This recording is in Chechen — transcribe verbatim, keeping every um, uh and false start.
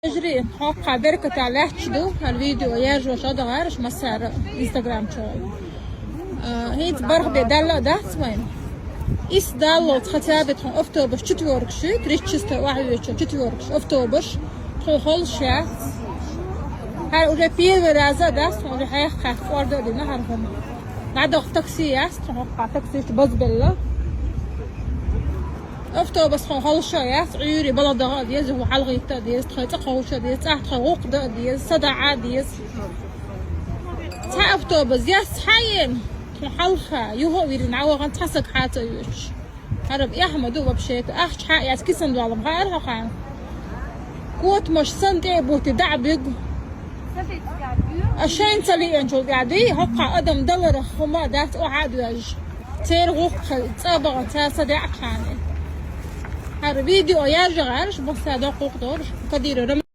Вежарий, хӀокху беркатехь лаьтташ ду, хӀара видео яржош а дагӀараш массара Instagram чохь. А, хӀинца бархӀ бен Далла а дац вайн. Ис даллалц хотя бы тхуна автобус четвёркаш ю, тридцать шесть охьавоьдучу четвёркаш автобус, тхуна холуш яц. ХӀара уже первый раз а дац, тхуна уже хьех-хьех кӀорда а дина хӀара хӀума. ДӀадахка такси яц, тхуна хӀокху таксист базбелла. Автобус тхуна холуш а яц, Ӏуьйре бала даха а деза, хӀу хьалхӀитта а деза, тхайн цӀа кховша а деза, цӀахь тхайн гӀуллакх дан а деза, садаӀа а деза. Цхьа автобус яц цхьа а еана, тхуна хьалха, юха а вирина, Ӏа вахана цхьа саг хьа а ца оьшуш. ХӀара эхь ма ду вообще-то, ахча хьа а эцна кисана долу хаьара хьо хьайна. Котамаш санна тӀе а бутий дӀа а буьгу. Ас шайна ца лиъначул тӀаьхьа дий, хӀокху адам даларах хӀума а дац, охьа а доьжна. Церан гӀуллакх цӀа а бахана, цара садаӀа а хьанийна. ХӀара видео яржа гӀерташ, боху сан доккхух долуш, Кадиров Роман.